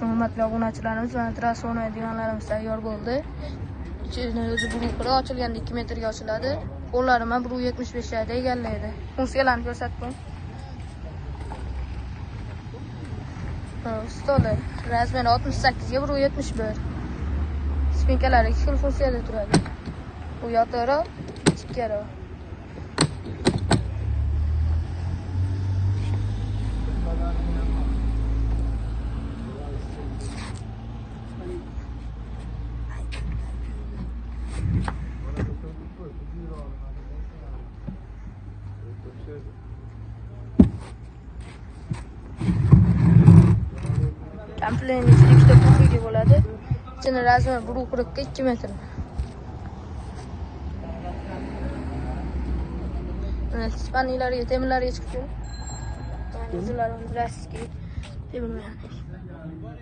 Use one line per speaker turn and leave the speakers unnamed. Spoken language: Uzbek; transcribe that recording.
Alaykum hurmatli obunachilarimiz. Mana transformer divanlarimiz tayyor bo'ldi. Ichini o'zi 1,40 ochilganda 2 metrga ochiladi. Qo'llari ham 1,75 joyda egallaydi. Funksiyalarni ko'rsatib qo'ying. Stoli razmeri 68 ga 1,71. Spinkalari ikki xil funksiyada turadi. Bu yotiqroq, tikkaroq. Komplektning ichida ikkita pufigi bo'ladi. Ichini razmeri 1,40 ga 2 metr. Mana spaniylarga, temirlarga chiqib ko'ring. Mana o'zlari rossiyskiy temirlar.